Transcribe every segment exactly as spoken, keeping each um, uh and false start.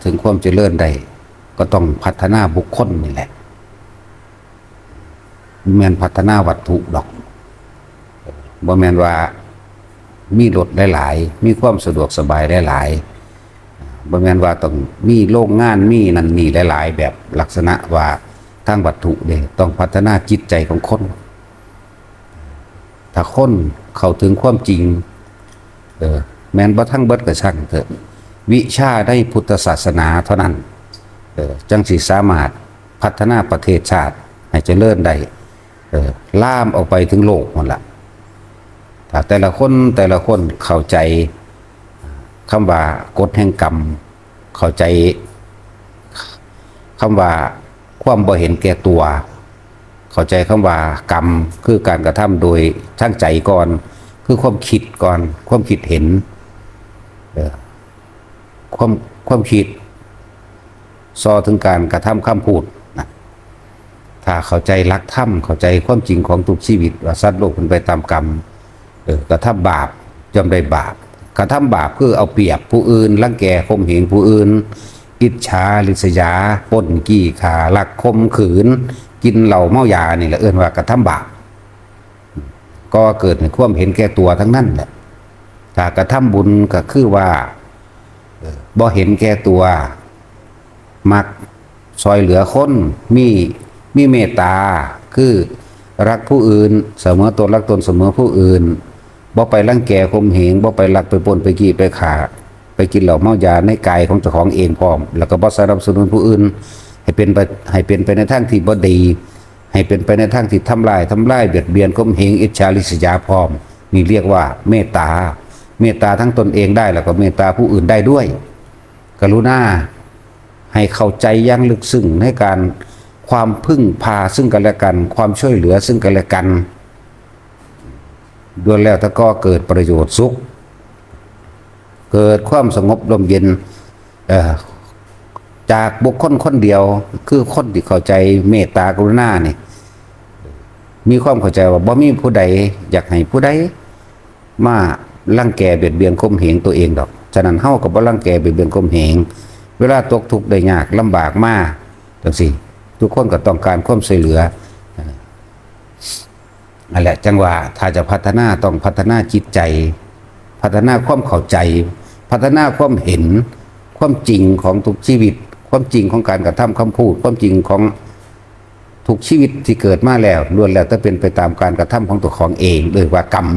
ถึงความเจริญได้ ก็ต้องพัฒนาบุคคลนี่แหละ บ่แม่นพัฒนาวัตถุดอก บ่แม่นว่ามีรถหลายๆ มีความสะดวกสบายหลายๆ บ่แม่นว่าต้องมีโรงงาน มีนั่นนี่หลายๆ แบบลักษณะว่าทางวัตถุเด้ ต้องพัฒนาจิตใจของคน ถ้าคนเข้าถึงความจริง เออ แม่นบ่ทั้งเบิดก็ช่างเถอะ วิชาในพุทธศาสนาเท่านั้น เออ จั่งสิสามารถพัฒนาประเทศชาติให้เจริญได้ เออ ลามออกไปถึงโลกนั่นล่ะ ถ้าแต่ละคน แต่ละคนเข้าใจคำว่ากฎแห่งกรรม เข้าใจคำว่าความบ่เห็นแก่ตัว เข้าใจคำว่ากรรม คือการกระทำโดยทางใจก่อน คือความคิดก่อน ความคิดเห็น เออ ความ ความคิด ส่อถึงการกระทำคำพูดนะ ถ้าเข้าใจหลักธรรม เข้าใจความจริงของทุกชีวิต ว่าสัตว์โลกเป็นไปตามกรรม เออ กระทำบาปย่อมได้บาป กระทำบาปคือเอาเปรียบผู้อื่น รังแกข่มเหงผู้อื่น อิจฉาริษยา ปล้นจี้ฆ่า ลักข่มขืน กินเหล้าเมายา นี่แหละเอิ้นว่ากระทำบาป ก็เกิดในความเห็นแก่ตัวทั้งนั้นแหละ ถ้ากระทำบุญก็คือว่า เออ บ่เห็นแก่ตัว มักซอยเหลือคน มี มีเมตตา คือรักผู้อื่น เสมอตนรักตนเสมอผู้อื่น บ่ไปรังแกข่มเหง บ่ไปลักไปปล้นไปจี้ไปฆ่า ไปกินเหล้าเมายาในกายของเจ้าของเองพร้อม แล้วก็บ่สนับสนุนผู้อื่น ให้เป็นไป ให้เป็นไปในทางที่บ่ดี ให้เป็นไปในทางที่ทำลาย ทำลาย เบียดเบียน ข่มเหง อิจฉาริษยาพร้อม นี่เรียกว่าเมตตา เมตตาทั้งตนเองได้ แล้วก็เมตตาผู้อื่นได้ด้วย กรุณาให้เข้าใจอย่างลึกซึ้งในการความพึ่งพาซึ่งกันและกัน ความช่วยเหลือซึ่งกันและกัน ล้วนแล้วแต่ก่อเกิดประโยชน์สุข เกิดความสงบร่มเย็น เอ่อ จากบุคคลคนเดียว คือคนที่เข้าใจเมตตากรุณานี่ มีความเข้าใจว่าบ่มีผู้ใดอยากให้ผู้ใดมารังแกเบียดเบียนข่มเหงตัวเองดอก ฉะนั้นเฮาก็บ่รังแกเบียดเบียนข่มเหง เวลาตกทุกข์ได้ยากลำบากมาจั่งซี้ ทุกคนก็ต้องการความช่วยเหลือ นั่นแหละ จั่งว่าถ้าจะพัฒนาต้องพัฒนาจิตใจ พัฒนาความเข้าใจ พัฒนาความเห็น ความจริงของทุกชีวิต ความจริงของการกระทำคำพูด ความจริงของทุกชีวิตที่เกิดมาแล้ว ล้วนแล้วแต่เป็นไปตามการกระทำของตัวของเอง เรียกว่ากรรม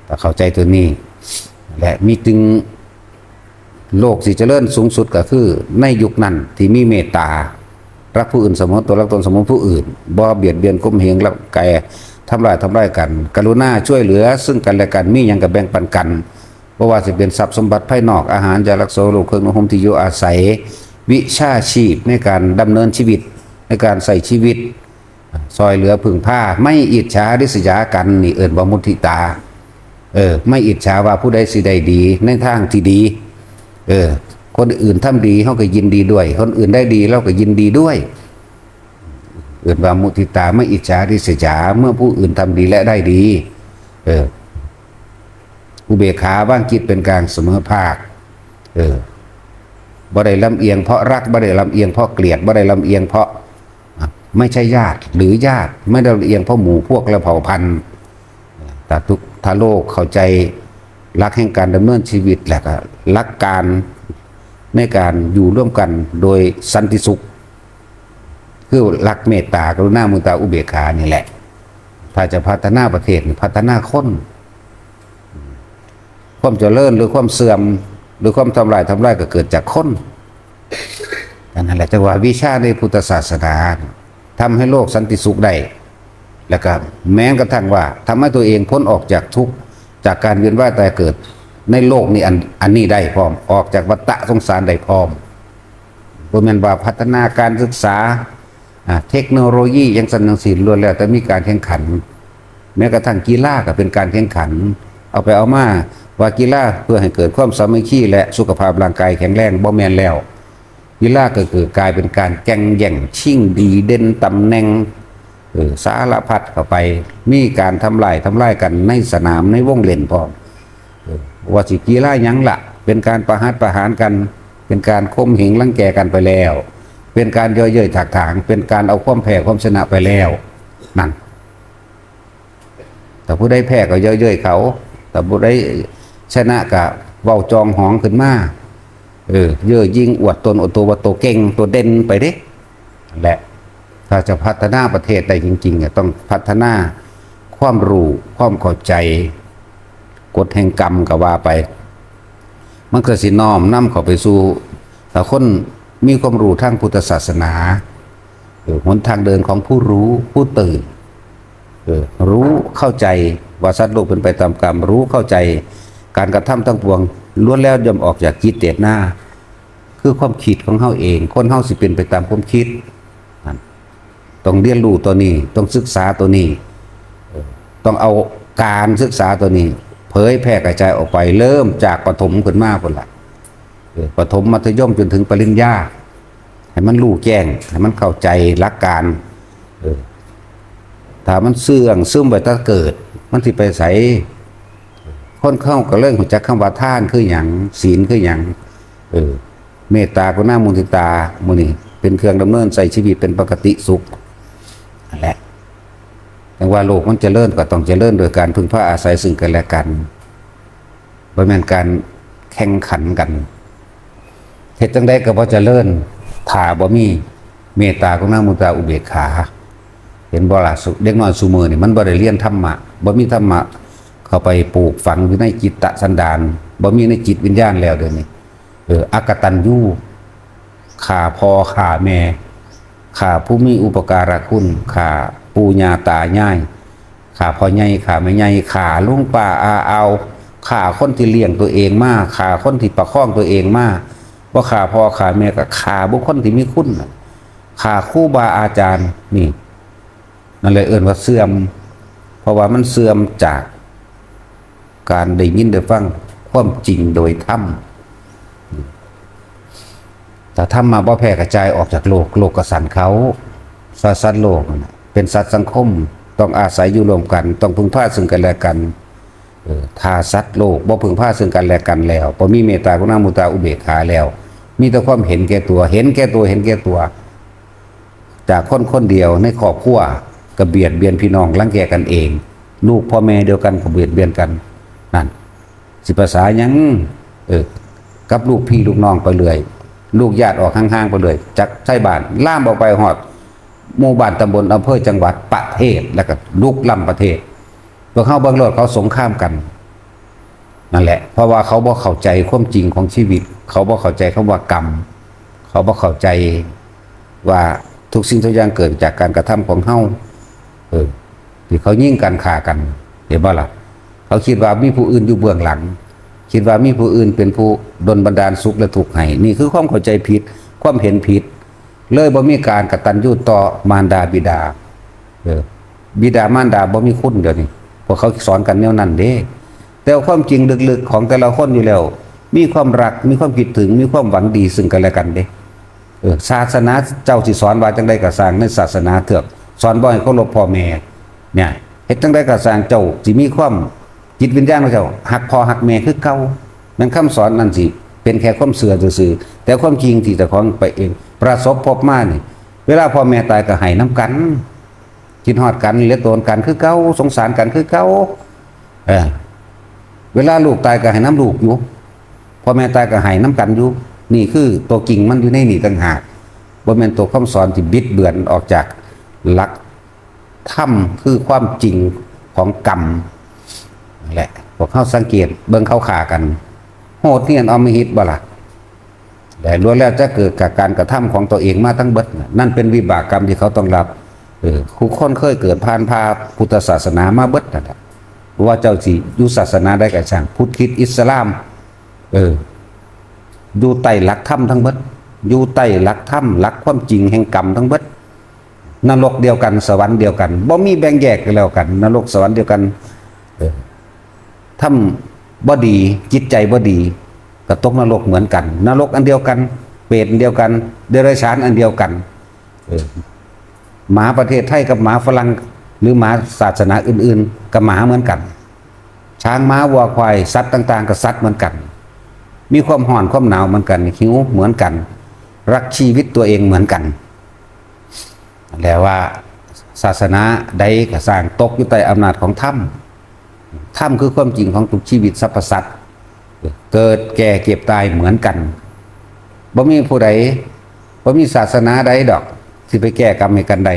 ถ้าเข้าใจตัวนี้ และมีจึง โลกสิเจริญสูงสุดก็คือในยุคนั้นที่มีเมตตา รักผู้อื่นเสมอตน รักตนเสมอผู้อื่น บ่เบียดเบียนข่มเหง รังแก ทำลาย ทำลายกัน กรุณาช่วยเหลือซึ่งกันและกัน มีหยังก็แบ่งปันกัน บ่ว่าสิเป็นทรัพย์สมบัติภายนอก อาหาร ยารักษาโรค เครื่องนุ่งห่มที่อยู่อาศัย วิชาชีพในการดำเนินชีวิต ในการใช้ชีวิต ซอยเหลือพึ่งพา ไม่อิจฉาริษยากัน นี่เอิ้นว่ามุทิตา เออ ไม่อิจฉาว่าผู้ใดสิได้ดีในทางที่ดี เออ คนอื่นทำดีเฮาก็ยินดีด้วย คนอื่นได้ดีเราก็ยินดีด้วย เอิ้นว่ามุทิตา ไม่อิจฉาริษยา เมื่อผู้อื่นทำดีและได้ดี เออ อุเบกขาวางจิตเป็นกลางเสมอภาค เออ บ่ได้ลำเอียงเพราะรัก บ่ได้ลำเอียงเพราะเกลียด บ่ได้ลำเอียงเพราะ อ่ะ ไม่ใช่ญาติหรือญาติ ไม่ได้ลำเอียงเพราะหมู่พวกและเผ่าพันธุ์ ถ้าทุก ถ้าโลกเข้าใจหลักแห่งการดำเนินชีวิต และก็หลักการในการอยู่ร่วมกันโดยสันติสุข คือหลักเมตตากรุณามุทิตาอุเบกขานี่แหละ ถ้าจะพัฒนาประเทศนี่พัฒนาคน ความเจริญหรือความเสื่อม หรือความทำลาย ทำลายก็เกิดจากคน อันนั้นแหละจั่งว่าวิชาในพุทธศาสนาทำให้โลกสันติสุขได้ แล้วก็แม้กระทั่งว่าทำให้ตัวเองพ้นออกจากทุกข์ จากการเวียนว่ายตายเกิดในโลกนี้ อัน อันนี้ได้พร้อม ออกจากวัฏฏะสงสารได้พร้อม บ่แม่นว่าพัฒนาการศึกษา อ่า เทคโนโลยีจั่งซั้นจั่งซี้ ล้วนแล้วแต่มีการแข่งขัน แม้กระทั่งกีฬาก็เป็นการแข่งขัน เอาไปเอามาว่ากีฬาเพื่อให้เกิดความสามัคคีและสุขภาพร่างกายแข็งแรง บ่แม่นแล้ว กีฬาก็คือกลายเป็นการแข่งแย่งชิงดีเด่นตำแหน่ง เออ สารพัดเข้าไป มีการทำลาย ทำลายกันในสนาม ในวงเล่นพร้อม เออ ว่าสิกีฬาหยังล่ะ เป็นการประหัตประหารกัน เป็นการข่มเหงรังแกกันไปแล้ว เป็นการเยาะเย้ยถากถาง เป็นการเอาความแพ้ความชนะไปแล้ว นั่น ถ้าผู้ใดแพ้ก็เยาะเย้ยเขา ถ้าผู้ใดชนะก็เว้าจองหองขึ้นมา เออ เย่อหยิ่งอวดตน อวดตัวว่าตัวเก่งตัวเด่นไปเด้ นั่นแหละ ถ้าจะพัฒนาประเทศได้จริงๆเนี่ยต้องพัฒนาความรู้ ความเข้าใจ กฎแห่งกรรมก็ว่าไป มันก็สิน้อมนำเข้าไปสู่ ถ้าคนมีความรู้ทางพุทธศาสนา เออ หนทางเดินของผู้รู้ ผู้ตื่น เออ รู้เข้าใจว่าสัตว์โลกเป็นไปตามกรรม รู้เข้าใจการกระทำทั้งปวง ล้วนแล้วย่อมออกจากจิตเจตนา คือความคิดของเฮาเอง คนเฮาสิเป็นไปตามความคิด นั่น ต้องเรียนรู้ตัวนี้ ต้องศึกษาตัวนี้ เออ ต้องเอาการศึกษาตัวนี้ เผยแพร่กระจายออกไป เริ่มจากประถมขึ้นมาพุ้นล่ะ เออ ประถม มัธยม จนถึงปริญญา ให้มันรู้แจ้ง ให้มันเข้าใจหลักการ เออ ถ้ามันเสื่องซึมไปตั้งเกิด มันสิไปไส คนเฮาก็เลยรู้จักคำว่าทานคือหยัง ศีลคือหยัง เออ เมตตากรุณามุทิตา หมู่นี้เป็นเครื่องดำเนินใช้ชีวิตเป็นปกติสุข นั่นแหละ จั่งว่าโลกมันเจริญก็ต้องเจริญโดยการพึ่งพาอาศัยซึ่งกันและกัน บ่แม่นการแข่งขันกัน เฮ็ดจั่งใดก็บ่เจริญ ถ้าบ่มีเมตตากรุณามุทิตาอุเบกขา เห็นบ่ล่ะ สุ- เด็กน้อยซุมื้อนี่มันบ่ได้เรียนธรรมะ บ่มีธรรมะเข้าไปปลูกฝังอยู่ในจิตตสันดาน บ่มีในจิตวิญญาณแล้วเดี๋ยวนี้ เออ อกตัญญู ฆ่าพ่อฆ่าแม่ ฆ่าผู้มีอุปการะคุณ ฆ่าปู่ย่าตายาย ฆ่าพ่อใหญ่ฆ่าแม่ใหญ่ ฆ่าลุงป้าอาอาว ฆ่าคนที่เลี้ยงตัวเองมา ฆ่าคนที่ประคองตัวเองมา บ่ฆ่าพ่อฆ่าแม่ก็ฆ่าบุคคลที่มีคุณน่ะ ฆ่าครูบาอาจารย์ นี่ นั่นเลยเอิ้นว่าเสื่อม เพราะว่ามันเสื่อมจากการได้ยินได้ฟังความจริงโดยธรรม ถ้าธรรมะบ่แพร่กระจายออกจากโลก โลกก็สั่นเคา สัตว์ สัตว์โลกนั่นน่ะเป็นสัตว์สังคม ต้องอาศัยอยู่ร่วมกัน ต้องพึ่งพาซึ่งกันและกัน เออ ถ้าสัตว์โลกบ่พึ่งพาซึ่งกันและกันแล้ว บ่มีเมตตากรุณามุทิตาอุเบกขาแล้ว มีแต่ความเห็นแก่ตัว เห็นแก่ตัว เห็นแก่ตัว จากคนคนเดียวในครอบครัวก็เบียดเบียนพี่น้อง รังแกกันเอง ลูกพ่อแม่เดียวกันก็เบียดเบียนกัน นั่น สิภาษาหยัง เออ กับลูกพี่ลูกน้องไปเรื่อย ลูกญาติออกห่างๆไปเรื่อย จากไทบ้านลามออกไปฮอดหมู่บ้านตำบลอำเภอจังหวัดประเทศ แล้วก็ลุกล้ำประเทศ พวกเฮาเบิ่งโลด เขาสงครามกัน นั่นแหละ เพราะว่าเขาบ่เข้าใจความจริงของชีวิต เขาบ่เข้าใจคำว่ากรรม เขาบ่เข้าใจว่าทุกสิ่งทุกอย่างเกิดจากการกระทำของเฮา เออ ที่เขายิงกันฆ่ากัน เห็นบ่ล่ะ เขาคิดว่ามีผู้อื่นอยู่เบื้องหลัง คิดว่ามีผู้อื่นเป็นผู้ดลบันดาลสุขและทุกข์ให้ นี่คือความเข้าใจผิด ความเห็นผิด เลยบ่มีการกตัญญูต่อมารดาบิดา เออ บิดามารดาบ่มีคุณเดี๋ยวนี้ พวกเขาสอนกันแนวนั้นเด้ แต่ความจริงลึกๆของแต่ละคนอยู่แล้ว มีความรัก มีความคิดถึง มีความหวังดีซึ่งกันและกันเด้ เออ ศาสนาเจ้าสิสอนว่าจั่งใดก็ซ่าง ในศาสนาเถือก สอนบ่ให้เคารพพ่อแม่ เนี่ย เฮ็ดจั่งใดก็ซ่าง เจ้าสิมีความจิตวิญญาณของเจ้าฮักพ่อฮักแม่คือเก่า แม่นคำสอนนั่นสิเป็นแค่ความเชื่อซื่อๆ แต่ความจริงที่เจ้าของไปเองประสบพบมานี่ เวลาพ่อแม่ตายก็ไห้นำกัน คิดฮอดกัน เหลือโตนกันคือเก่า สงสารกันคือเก่า เออ เวลาลูกตายก็ไห้นำลูกอยู่ พ่อแม่ตายก็ไห้นำกันอยู่ นี่คือตัวจริงมันอยู่ในนี่ต่างหาก บ่แม่นตัวคำสอนที่บิดเบือนออกจากหลักธรรม คือความจริงของกรรม นั่นแหละ พวกเฮาสังเกตเบิ่งเขาฆ่ากัน โหดเหี้ยมอำมหิตบ่ล่ะ และล้วนแล้วจะเกิดจากการกระทำของตัวเองมาทั้งเบิดน่ะ นั่นเป็นวิบากกรรมที่เขาต้องรับ เออ ทุกคนเคยเกิดผ่านพาพุทธศาสนามาเบิดนั่นแหละ ว่าเจ้าสิอยู่ศาสนาใดก็ช่าง พุทธ คริสต์ อิสลาม เออ อยู่ใต้หลักธรรมทั้งเบิด อยู่ใต้หลักธรรม หลักความจริงแห่งกรรมทั้งเบิด นรกเดียวกัน สวรรค์เดียวกัน บ่มีแบ่งแยกกันแล้วกัน นรกสวรรค์เดียวกัน เออ ทำบ่ดี จิตใจบ่ดี ก็ตกนรกเหมือนกัน นรกอันเดียวกัน เปรตอันเดียวกัน เดรัจฉานอันเดียวกัน เออ หมาประเทศไทยกับหมาฝรั่ง หรือหมาศาสนาอื่นๆ ก็หมาเหมือนกัน ช้าง ม้า วัว ควาย สัตว์ต่างๆ ก็สัตว์เหมือนกัน มีความร้อนความหนาวเหมือนกัน หิวเหมือนกัน รักชีวิตตัวเองเหมือนกัน แล้วว่าศาสนาใดก็สร้างตกอยู่ใต้อำนาจของธรรม ธรรมคือความจริงของทุกชีวิตสรรพสัตว์ เกิดแก่เจ็บตายเหมือนกัน บ่มีผู้ใด บ่มีศาสนาใดดอก ที่ไปแก้กรรมให้กันได้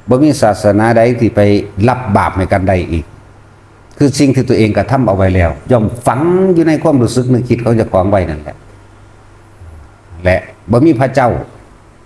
บ่มีศาสนาใดที่ไปรับบาปให้กันได้อีก คือสิ่งที่ตัวเองกระทำเอาไว้แล้ว ย่อมฝังอยู่ในความรู้สึกนึกคิดของเจ้าของไว้นั่นแหละ และบ่มีพระเจ้า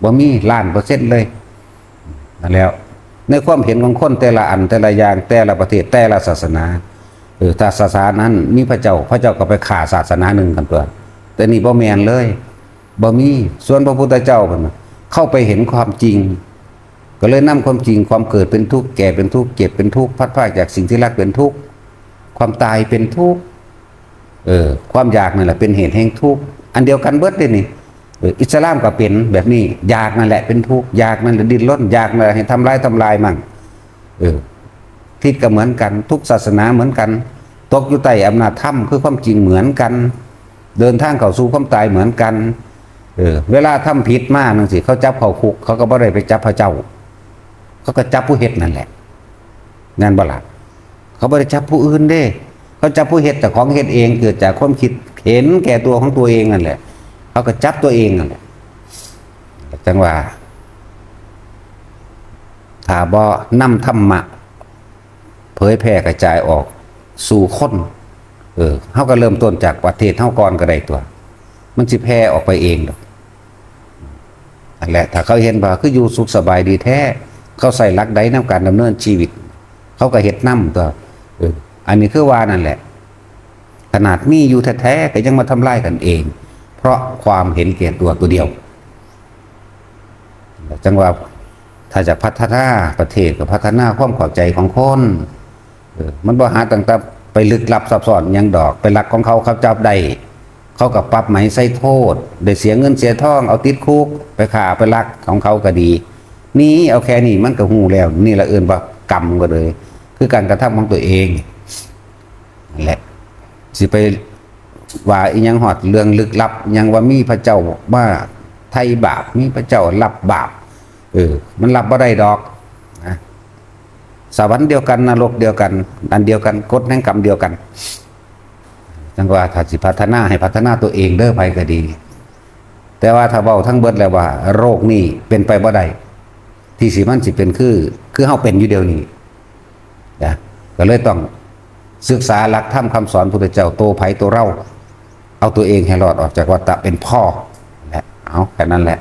บ่มีล้านเปอร์เซ็นต์เลย นั่นแล้ว ในความเห็นของคนแต่ละอันแต่ละอย่างแต่ละประเทศแต่ละศาสนา เออ ถ้าศาสนานั้นมีพระเจ้า พระเจ้าก็ไปฆ่าศาสนาหนึ่งกันตัว แต่นี่บ่แม่นเลย บ่มี ส่วนพระพุทธเจ้าเพิ่นน่ะเข้าไปเห็นความจริง ก็เลยนำความจริง ความเกิดเป็นทุกข์ แก่เป็นทุกข์ เจ็บเป็นทุกข์ พลัดพรากจากสิ่งที่รักเป็นทุกข์ ความตายเป็นทุกข์ เออ ความอยากนั่นแหละเป็นเหตุแห่งทุกข์ อันเดียวกันเบิดเลยนี่ เออ อิสลามก็เป็นแบบนี้ อยากนั่นแหละเป็นทุกข์ อยากนั่นแหละดิ้นรน อยากนั่นแหละให้ทำลายทำลายมั่ง เออ ทิศก็เหมือนกัน ทุกศาสนาเหมือนกัน ตกอยู่ใต้อำนาจธรรมคือความจริงเหมือนกัน เดินทางเข้าสู่ความตายเหมือนกัน เออ เวลาทำผิดมาจั่งซี้ เขาจับเข้าคุก เขาก็บ่ได้ไปจับพระเจ้า เขาก็จับผู้เฮ็ดนั่นแหละ แม่นบ่ล่ะ เขาบ่ได้จับผู้อื่นเด้ เขาจับผู้เฮ็ด แต่ของเฮ็ดเอง เกิดจากความคิดเห็นแก่ตัวของตัวเองนั่นแหละ เขาก็จับตัวเองนั่นแหละ จั่งว่า ถ้าบ่นำธรรมะ เผยแพร่กระจายออกสู่คน เออ เฮาก็เริ่มต้นจากประเทศเฮาก่อนก็ได้ตัว มันสิแพร่ออกไปเองดอก นั่นแหละ ถ้าเขาเห็นว่าคืออยู่สุขสบายดีแท้ เขาใส่หลักใดนำการดำเนินชีวิต เขาก็เฮ็ดนำตัว เออ อันนี้คือว่านั่นแหละ ขนาดมีอยู่แท้ๆ ก็ยังมาทำลายกันเอง เพราะความเห็นแก่ตัวตัวเดียว จั่งว่า ถ้าจะพัฒนาประเทศก็พัฒนาความเข้าใจของคน เออ มันบ่หาตั้งแต่ไปลึกลับซับซ้อนหยังดอก ไปลักของเขา เขาจับได้ เขาก็ปรับใหม่ใส่โทษ ได้เสียเงินเสียทอง เอาติดคุก ไปฆ่าไปลักของเขาก็ดี นี่เอาแค่นี้มันก็ฮู้แล้ว นี่ละเอิ้นว่ากรรมก็เลย คือการกระทำของตัวเอง นั่นแหละ สิไปว่าอีหยังฮอดเรื่องลึกลับ หยังว่ามีพระเจ้ามาไถ่บาป มีพระเจ้ารับบาป เออ มันรับบ่ได้ดอกนะ สวรรค์เดียวกัน นรกเดียวกัน อันเดียวกัน กฎแห่งกรรมเดียวกัน จั่งว่าถ้าสิพัฒนาให้พัฒนาตัวเองเด้อ ไผก็ดี แต่ว่าถ้าเว้าทั้งเบิดแล้วว่าโรคนี้เป็นไปบ่ได้ ที่สิมันสิเป็นคือ คือเฮาเป็นอยู่เดี๋ยวนี้นะ ก็เลยต้องศึกษาหลักธรรมคำสอนพุทธเจ้า โตไผโตเรา เอาตัวเองให้รอดออกจากวัฏฏะเป็นพ่อแหละ เอาแค่นั้นแหละ